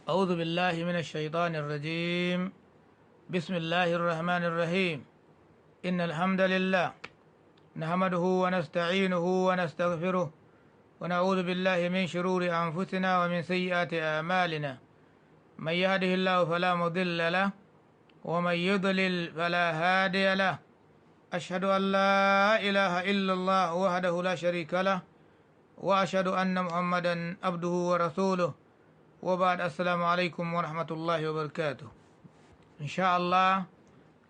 أعوذ بالله من الشيطان الرجيم. بسم الله الرحمن الرحيم. إن الحمد لله نحمده ونستعينه ونستغفره ونعوذ بالله من شرور أنفسنا ومن سيئات أعمالنا. من يهده الله فلا مضل له ومن يضلل فلا هادي له. أشهد أن لا إله إلا الله وحده لا شريك له وأشهد أن محمدا عبده ورسوله. وبعد، السلام عليكم ورحمة الله وبركاته. إن شاء الله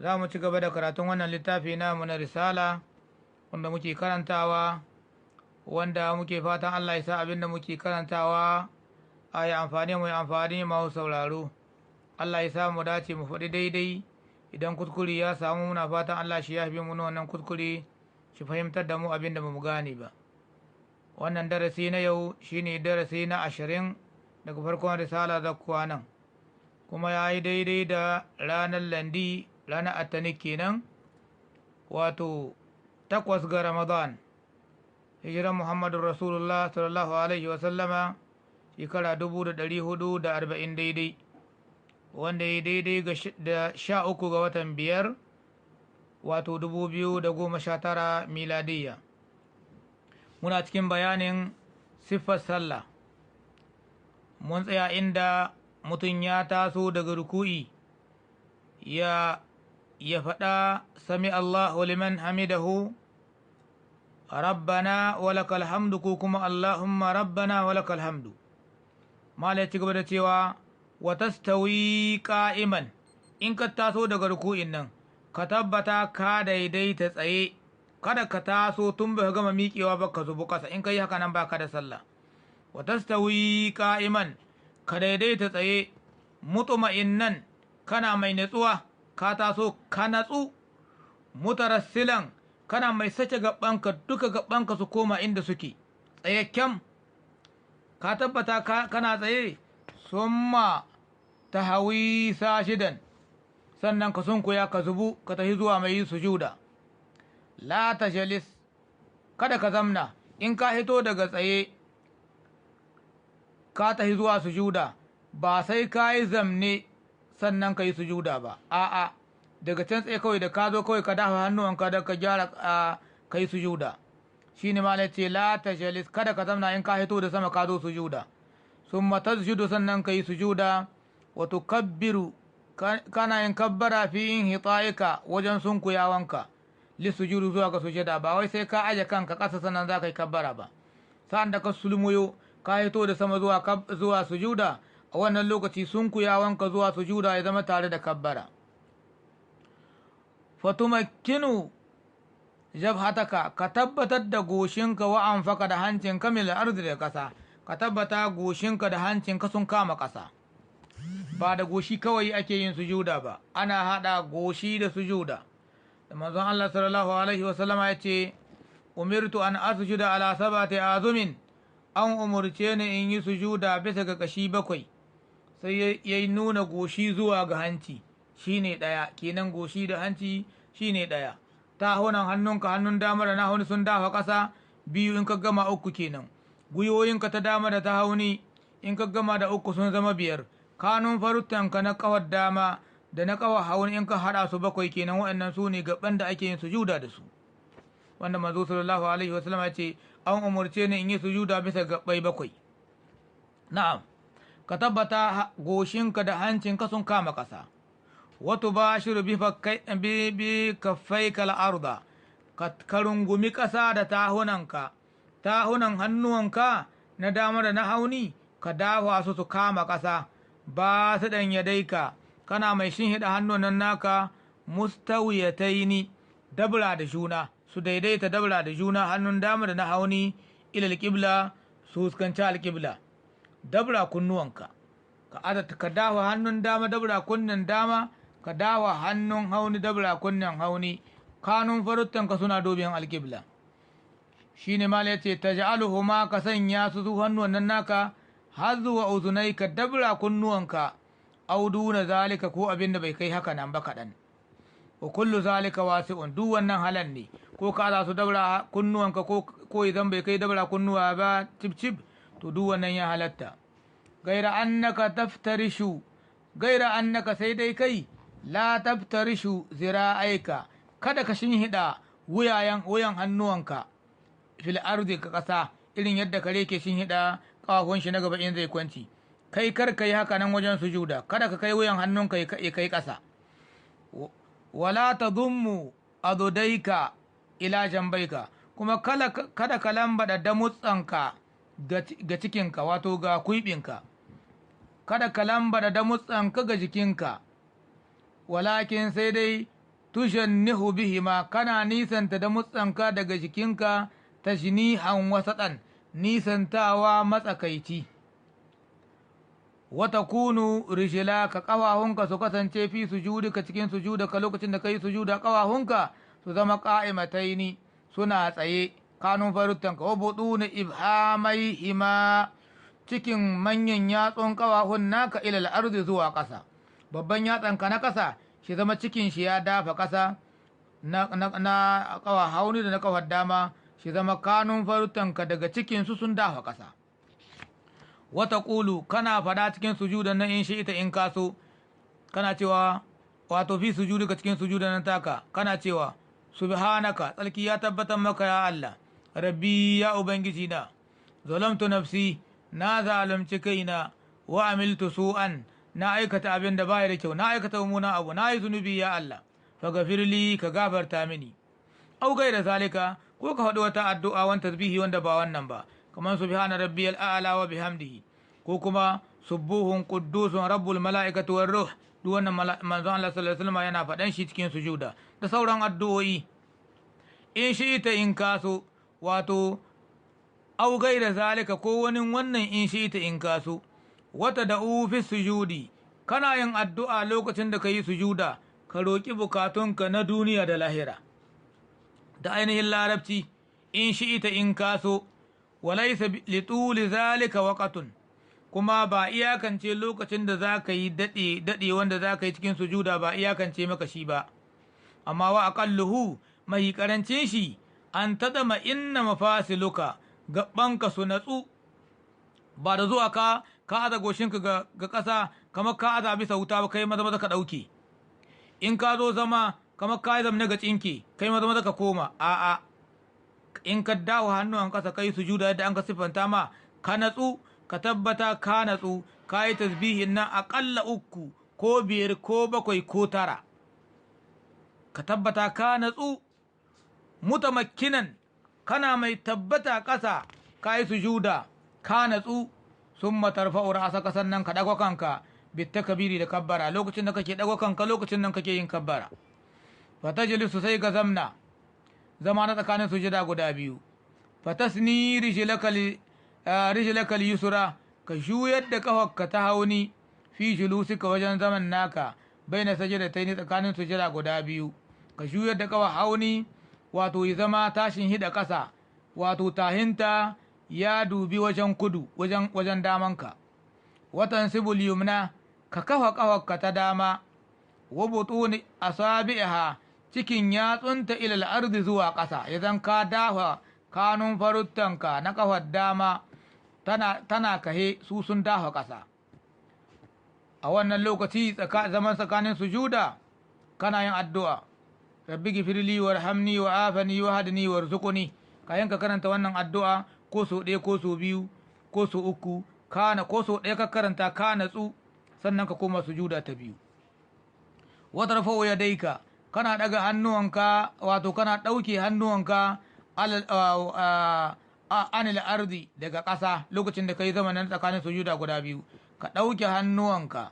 za mu ci gaba da karatun wannan littafi namu na risala wanda muke karantawa, wanda muke fatan Allah ya sa abin da muke karantawa a yi amfani mu, yi amfani masu sauraro. Allah ya sa mu dace mu faɗi daidai. Idan kuskure ya samu, muna fatan Allah shi ya fi mu wannan kuskure, shi fahimtar da mu abin da mu gane ba. Wannan darasi na yau shine darasi na 20 daga farkon risala zakkuwa nan, kuma ya yi daidai da ranar Landi, ranar Attani kenan, wato 8 ga Ramadan, hijiran Muhammadu Rasulullah sallallahu alaihi wasallama shekara 1440 daidai, wanda ya daidai da 13 ga watan 5, wato 2019 miladiyya. Muna cikin bayanin siffar sallah. Mun tsaya inda mutum ya taso daga ruku'i ya faɗa "Sami Allahu liman hamidahu, rabbana walakal hamdu" ko kuma "Allahumma rabbana walakal hamdu". Mala ya ci gaba da cewa wa tastawi qa'iman. In ka taso daga ruku'in nan, ka tabbata ka daidaita tsaye. Kada ka taso tun ba gama miƙewa ba ka zubu ƙasa. In ka yi haka nan, ba ka da sallah. Wa tastawi qa'iman, ka daidaita tsaye, mutuma'innan, kana mai natsuwa. Ka taso ka natsu. Mutarassilan, kana mai sace gabanka, duka gabanka su koma inda suke tsaye kyam. Ka tabbata kana tsaye. Summa tahawi sajidan, sannan ka sunkuya, ka zubu, ka tafi zuwa mai sujuda. La tajlis, kada ka zamna. In ka hito daga tsaye ka tafi zuwa sujuda, ba sai ka yi zamne sannan ka yi sujuda ba. A'a, daga can tsaye kawai da ka zo, kawai ka dafa hannuwanka da ka gyara ka yi sujuda. Shine ma ce la tajlis, kada ka zamna in ka hito da sama ka zo sujuda. Summa tasjudu, sannan ka yi sujuda. Wa tukabbiru, kana yin kabbara, fi inhita'ika, wajen sunkuyawanka, lissujudu, zuwa ga sujada. Ba wai sai ka aje kanka ƙasa sannan za ka yi kabbara ba. Sa'an da ka sulmuyo, ka hito da sama zuwa sujuda, a wannan lokaci sunkuyawanka zuwa sujuda ya zama tare da kabbara. Fatumakkinu jabhataka, ka tabbatar da goshinka, wa anfaka, da hancinka, mil ardi, da ƙasa. Ka tabbata goshinka da hancinka sun kama ƙasa. Ba da goshi kawai ake yin sujuda ba, ana haɗa goshi da sujuda. Da manzon Allah sallallahu alaihi wasallama ya ce: "Umirtu an asjuda ala sab'ati azumin", an umurce ni in yi sujuda bisa ga kashi bakwai. Sai ya nuna goshi zuwa ga hanci, shine ɗaya kenan. Goshi da hanci shine ɗaya. Tahunan hannunka, hannun dama da na hauni, sun dafa ƙasa, biyu. In ka gama, uku kenan. Gwiwoyinka ta dama da ta hauni, in ka gama da uku, sun zama biyar. Kanun faruttanka na kawar dama da na kawar hauni, in ka haɗa su, bakwai kenan. Waɗannan su ne gaban da ake yin sujuda da su, wanda manzo sallallahu alaihi wasallam ya ce an umurce ni in yi sujuda bisa gabbai bakwai. Na'am, ka tabbata goshinka da hancinka sun kama ƙasa. Wa tubashiru bi kaffaika al-arda, ka rungumi ƙasa da tahunanka, tahunan hannuwanka na dama da na hauni, ka dafa su su kama ƙasa. Ba su ɗan yadaika, kana mai shinhiɗa hannun nan naka, mustawiyataini, dabra da juna, su daidaita dabra da juna, hannun dama da na hauni, ilal qibla, su fuskanci alƙibla. Dabra kunnuwanka, ka aza, ka dafa hannun dama dabra kunnen dama, ka dafa hannun hauni dabra kunnen hauni, kanun faruttanka suna dubiyan alƙibla. Shine mal yace taj'aluhuma, ka sanya su hannuwan nan naka, har zuwa uzunaika, dabra kunnuwanka, aw duna zalika, ko abin da bai kai haka nan ba kaɗan. Wa kullu zalika wasi'un, duk wannan halal ne, ko ka za su dabra kunnuwanka ko idan bai kai dabra kunnuwa ba cib cib, to duk wannan ya halatta. Gaira annaka taftarishu, gaira annaka, sai dai kai, la taftarishu zira'aika, kada ka shinhiɗa wuyayen wuyan hannuwanka fil ardi, ka ƙasa, irin yadda kare ke shinhiɗa ƙafafun shi na gaba in zai kwanci. Kai kar ka yi haka nan wajen sujuda, kada ka kai wuyan hannunka ya kai ƙasa. Wala tadummu adudaika ila jambaika, kuma kada ka lambaɗa damutsanka ga cikinka, wato ga kuiɓinka. Kada ka lambaɗa damutsanka ga jikinka. Walakin, sai dai, tushannihu bihima, kana nisanta damutsanka daga jikinka, tashnihan wasaɗan, nisantawa matsakaici. Wata kunu rijilaka, ƙawahunka su kasance, fi sujudika, cikin sujudaka, lokacin da kai sujuda ƙawahunka su zama, qa'imataini, suna tsaye, kanun faruttanka, wa buduni ibhamaihima, cikin manyan yatsun ƙawahun naka, ilal ardi, zuwa ƙasa. Babban yatsanka na ƙasa shi zama cikin shi ya dafa ƙasa, na ƙawa hauni da na ƙawar dama, shi zama kanun faruttanka daga cikin su sun dafa ƙasa. Wata ƙulu, kana faɗa cikin sujudan nan, in shi ita, in kaso, kana cewa, wato fi sujudika, cikin sujudan nan taka, kana cewa: subhanaka, tsarki ya tabbatar maka ya Allah, rabbi, ya ubangiji na, zalamtu nafsi, na zalunci kaina, wa amiltu su'an, na aikata abin da baya da kyau, na aikata mummunan abu, na yi zunubi, ya Allah, faghfirli, ka gafarta mini. Au gaira zalika, ko ka faɗi wata addu'a, wani tasbihi wanda ba wannan ba, kamar subhana rabbiyal a'la wa bihamdihi, ko kuma subuhun quddusun rabbul mala'ikati war ruh. Duk wannan manzon Allah sallallahu alaihi wasallam yana faɗan shi cikin sujuda, da sauran addu'o'i. In shi ita, in kaso, wato au gaira zalika, ko wani wannan, in shi ita, in kaso. Wata da fi sujudi, kana yin addu'a lokacin da ka yi sujuda, ka roƙi bukatunka na duniya da lahira da ainihin Larabci, in shi ita, in kaso. Walaisa lituli zalika waqatun, kuma ba iyakance lokacin da za ka yi daɗe daɗe wanda za ka yi cikin sujuda, ba iyakance maka shi ba. Amma wa aqalluhu, mai karancin shi, an tadama inna mafasiluka, gabanka su natsu, ba da zuwa ka aza goshinka ga ƙasa kamar ka aza bisa wuta ba, kai maza maza ka ɗauke. In ka zo zama kamar ka yi zamne ga tsinke, kai maza maza ka koma. A'a, in ka dawo hannuwan ƙasa, kai sujuda yadda an ka siffanta ma, ka natsu, ka tabbata ka natsu, ka yi tasbihin nan aƙalla uku ko biyar ko bakwai ko tara, ka tabbata ka natsu, mutamakkinan, kana mai tabbata ƙasa, ka yi sujuda, ka natsu. Summa tarfa'u ra'saka, sannan ka ɗago kanka, kabiri, da kabbara. Lokacin da kake ɗago kanka, lokacin nan kake yin kabbara. Fatajlisu, sai ka zamna zama na tsakanin sujada guda biyu. Fatasni rijlaka yusra, ka juyar da kafarka ta hauni, fi julusika, wajen zaman naka, baina sajadataini, tsakanin sujada guda biyu. Ka juyar da kafar hauni, wato ya zama tashin hida ƙasa, wato tahinta ya dubi wajen kudu, wajen damanka. Watan sibul yumna, ka kafa kafarka ta dama, wa butuni asabi'aha, cikin yatsunta, ilal ardi, zuwa ƙasa, idan ka dafa kanun faruttanka na kafar dama tana kahe, su sun dafa ƙasa. A wannan lokaci, zaman tsakanin sujuda, kana yin addu'a: rabbi gifirli warhamni wa afani wa hadini warzuqni. Kayan ka karanta wannan addu'a ko so ɗaya ko so biyu ko so uku, kana ko so ɗaya ka karanta, ka natsu, sannan ka koma sujuda ta biyu. Wa tarfa'u yadayka, kana ɗaga hannuwanka, wato kana ɗauke hannuwanka, anil ardi, daga ƙasa, lokacin da kai zamanin tsakanin sujuda guda biyu, ka ɗauke hannuwanka.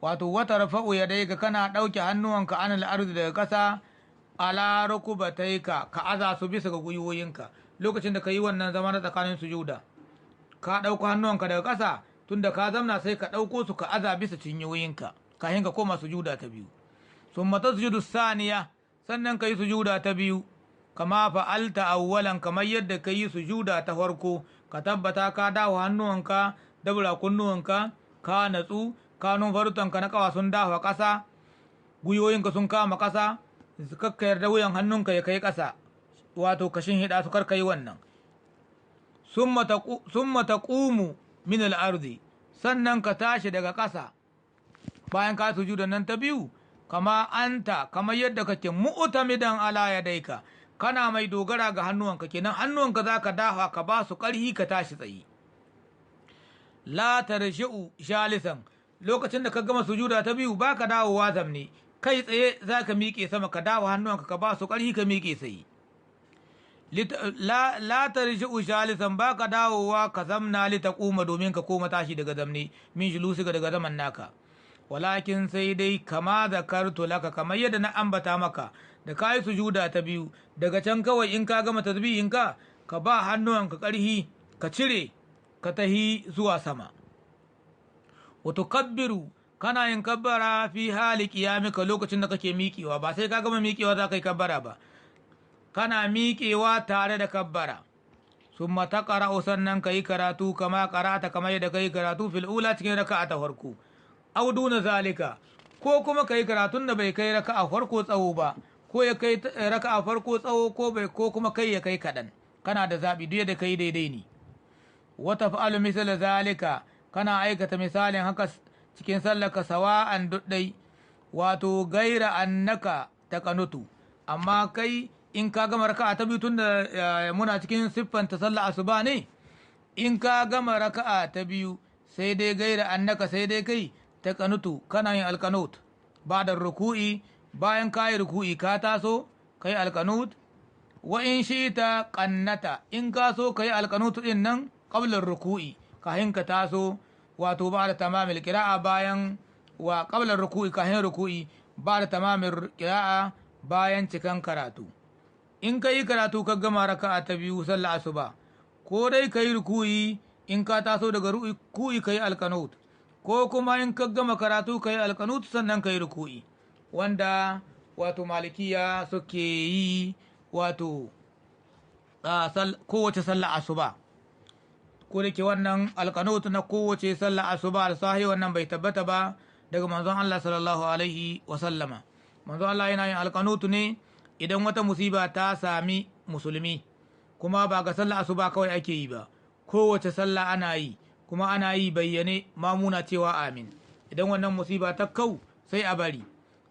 Wato wata rafa'u yadayka, kana ɗauke hannuwanka, anil ardi, daga ƙasa, ala rukubataika, ka aza su bisa ga gwiwoyinka. Lokacin da ka yi wannan zama na tsakanin sujuda, ka ɗauko hannuwanka daga ƙasa, tunda ka zamna, sai ka ɗauko su ka aza bisa cinyoyinka kafin ka koma sujuda ta biyu. Summa tasjudu saniya, sannan ka yi sujuda ta biyu, kama fa'alta awwalan, kamar yadda ka yi sujuda ta farko. Ka tabbata ka dawo hannuwanka dabura kunnuwanka, ka natsu, kanun farutanka na kawa sun dafa ƙasa, gwiwoyinka sun kama ƙasa. Kakka yarda wuyan hannunka ya kai ƙasa, wato kashin hida su, karka yi wannan. Summa taqumu min al-ardi, Sannan ka tashi daga ƙasa bayan ka sujudan nan ta biyu, kama anta, kamar yadda kake, mu'tamidan ala yadaika, kana mai dogara ga hannuwanka. Kenan hannuwanka za ka dafa ka ba su ƙarhi ka tashi tsaye. La tarji'u jalisan, lokacin da ka gama sujuda ta biyu ba ka dawowa zamne, kai tsaye za ka miƙe sama, ka dawo hannuwanka ka ba su ƙarhi ka miƙe tsaye. La tarji'u jalisan, ba ka dawowa ka zamna, litaquma, domin ka koma tashi daga zamne, min julusiga, daga zaman naka. Walakin, sai dai, kama zakartu laka, kamar yadda na ambata maka, da ka yi sujuda ta biyu, daga can kawai in ka gama tasbihin ka, ka ba hannuwanka ƙarhi, ka cire ka tahi zuwa sama. Wa tukabbiru, kana yin kabbara, fi hali qiyamika, lokacin da kake miƙewa. Ba sai ka gama miƙewa za ka yi kabbara ba, kana miƙewa tare da kabbara. Summa taqra'u, sannan ka yi karatu, kama qara'ata, kamar yadda ka yi karatu, fil ula, cikin raka'a ta farko, aw duna zalika, ko kuma ka yi karatun da bai kai raka'a farko tsawo ba, ko ya kai raka'a farko tsawo, ko bai, ko kuma kai ya kai kaɗan. Kana da zaɓi, duk yadda kai daidai ne. Wa taf'alu misla zalika, kana aikata misalin haka cikin sallaka, sawa'an, duddai, wato gaira annaka taqanutu. Amma kai in ka gama raka'a ta biyu, tunda muna cikin siffanta sallah asuba ne, in ka gama raka'a ta biyu, sai dai gaira annaka, sai dai kai, taqanutu, kana yin alqanut ba da ruku'i, bayan ka yi ruku'i ka taso kai alqanut. Wa in shi'ta qannata, in ka so kai alqanut din nan qabla ruku'i, kahin ka taso, wato ba da tamamil qira'a, bayan wa qabla ruku'i, kahin ruku'i, ba da tamamil qira'a, bayan cikan karatu. In ka yi karatu ka gama raka'a ta biyu sallah asuba, ko dai ka yi ruku'i, in ka taso daga ruku'i ka yi alkanut, ko kuma in ka gama karatu ka yi alkanut sannan ka yi ruku'i, wanda wato Malikiya suke yi, wato kowace sallah asuba. Ko da ke wannan alkanut na kowace sallah asuba alsahi, wannan bai tabbata ba daga manzon Allah sallallahu alaihi wa sallama. Manzon Allah yana yin alkanutu ne idan wata musiba ta sami musulmi, kuma ba ga sallah asuba kawai ake yi ba, kowace sallah ana yi, kuma ana yi bayyane, mamuna cewa amin. Idan wannan musiba ta kau sai a bari.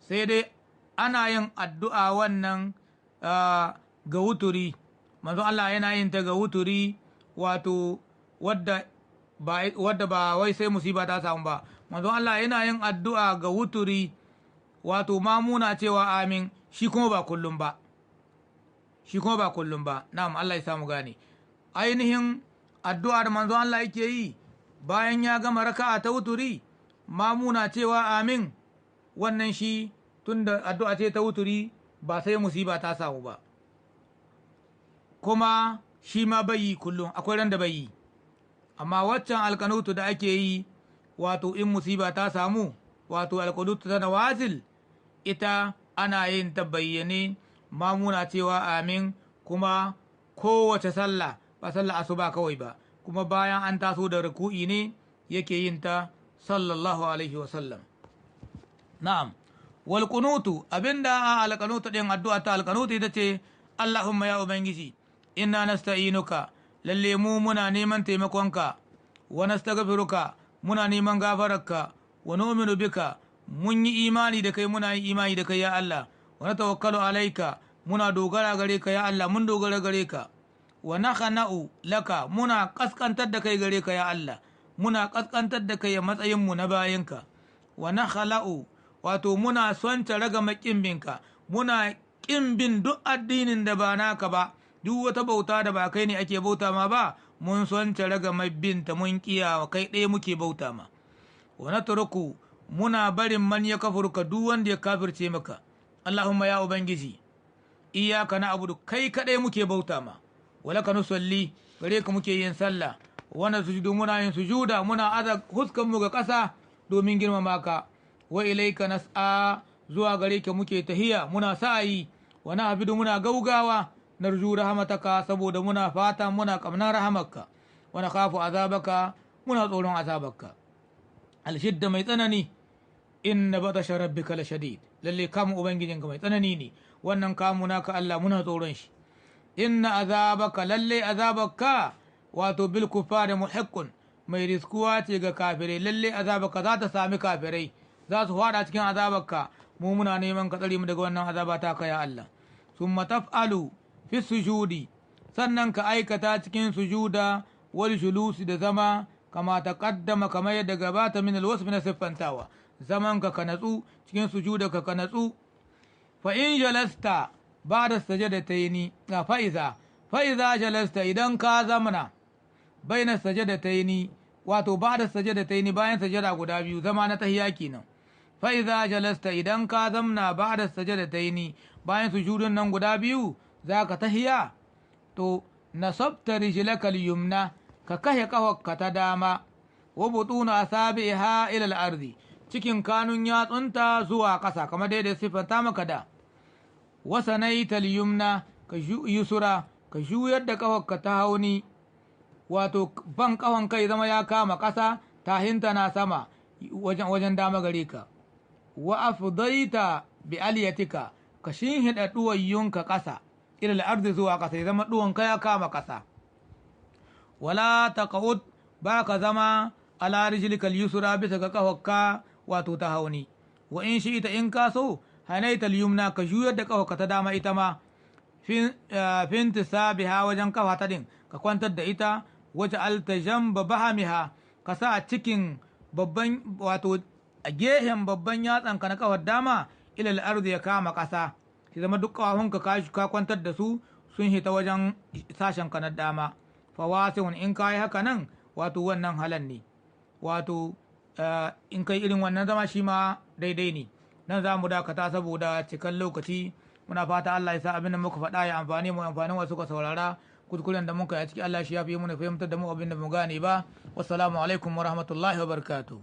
Sai dai ana yin addu'a wannan ga wuturi. Manzo Allah yana yin ta ga wuturi, wato wadda ba wai sai musiba ta samu ba. Manzo Allah yana yin addu'a ga wuturi, wato mamuna cewa amin, shi kuma ba kullum ba, shi kuma ba kullum ba. Na'am, Allah ya samu gane. Ainihin addu'ar manzo Allah yake yi bayan ya gama raka'a ta wuturi, mamuna cewa amin, wannan shi tunda addu'a ce ta wuturi ba sai musiba ta samu ba, kuma shi ma bai yi kullum, akwai ran da bai yi. Amma waccan alkanutu da ake yi, wato in musiba ta samu, wato alkanutu ta nawazil, ita ana yin ta bayyane, mamuna cewa amin, kuma kowace sallah, ba sallah asuba kawai ba, kuma bayan an taso da ruku'i ne yake yin ta sallallahu alaihi wasallam. Na'am, wal kunutu, abinda a alkanutu din, addu'a ta alkanutu ita ce: Allahumma, ya ubangiji, inna nasta'inuka, lalle mu muna neman taimakonka, wa nastaghfiruka, muna neman gafararka, wa nu'minu bika, mun yi imani da kai, muna yi imani da kai ya Allah, wa natawakkalu alaika, muna dogara gare ka ya Allah, mun dogara gare ka, wa nakhna'u laka, muna kaskantar da kai gare ka ya Allah, muna kaskantar da kai a matsayin mu na bayinka, wa nakhla'u, wato muna son ta raga binka, muna ƙin bin duk addinin da ba naka ba, duk wata bauta da ba kai ne ake bauta ma ba, mun son ta raga binta, mun kiyawa, kai ɗaya muke bauta ma, wa natruku, muna barin, man ya kafurka, duk wanda ya kafirce maka. Allahumma, ya ubangiji, iyyaka na'budu, kai kaɗai muke bauta ma, wa laka nusalli, gare ka muke yin sallah, wa nasjudu, muna yin sujuda, muna aza huskan mu ga ƙasa domin girmama ka, wa ilaika nas'a, zuwa gare ka muke tahiya, muna sa'ayi, wa nahfidu, muna gaugawa, narju rahmataka, saboda muna fata, muna kamnar rahamarka, wa nakhafu azabaka, muna tsoron azabarka alshidda, mai tsanani. Inna batasha rabbika lashadid, lalle kamun ubangijinka mai tsanani ne. Wannan kamu naka Allah muna tsoron shi. Inna azabaka, lalle azabaka, wato bil kuffari muhiqqun, Mai riskuwa ce ga kafirai. Lalle azabarka za ta sami kafirai, za su fada cikin azabarka. Mu muna neman ka tsare mu daga wannan azaba ta ka, ya Allah. Summa taf'alu fi sujudi, sannan ka aikata cikin sujuda, wal julusi, da zama, kama taqaddama, kamar yadda gabata, min alwasf, na siffantawa. Zaman ka ka natsu, cikin sujuda ka ka natsu. Fa in jalasta ba'da sajadataini, fa iza jalasta, idan ka zamana, baina sajadataini, wato ba'da sajadataini, bayan sajada guda biyu, zama na tahiya kenan. Fa iza jalasta, idan ka zamna, ba'da sajadataini, bayan sujudun nan guda biyu, zaka tahiya, to nasabta rijlaka al-yumna, ka kashe kafarka ta dama, wa butuna asabiha ila al-ardi, cikin kanun yatsunta zuwa ƙasa, kamar dai siffanta maka da. Wa sanaita al-yumna, ka yusura, ka juyar da kafarka ta hauni, wato ban kafan kai zama ya kama ƙasa, tahinta na sama wajen dama gare ka. Wa afdaita bi aliyatika, ka shinhiɗa ɗuwayyunka ƙasa, ila al-ardi, zuwa ƙasa, ya zama ɗuwanka ya kama ƙasa. Wala taqud, ba ka zama, ala rijlika al-yusra, bisa ga kafarka wato ta hauni. Wa in ita, in ka so, hanaita al-yumna, ka juyar da kafarka ta dama ita ma, fi intisabiha, wajen kafa ta din ka kwantar da ita. Waje altajamba bahamiha, ka sa cikin babban, wato a gehen babban yatsan ka na kafar dama, ilal ardi, ya kama ƙasa, shi zama duk ƙafafunka ka kwantar da su sun hita wajen sashen ka na dama. Fawasihun, in ka yi haka nan, wato wannan halan ne, wato in kai irin wannan zama shi ma daidai ne. Nan za mu dakata saboda cikan lokaci. Muna fata Allah ya sa abin da muka faɗa ya amfani mu, amfanin wasu ka saurara. Kuskuren da muka yi ciki, Allah shi ya fi mu fahimtar da mu abin da mu gane ba. Wassalamu alaikum wa rahmatullahi wa barakatuh.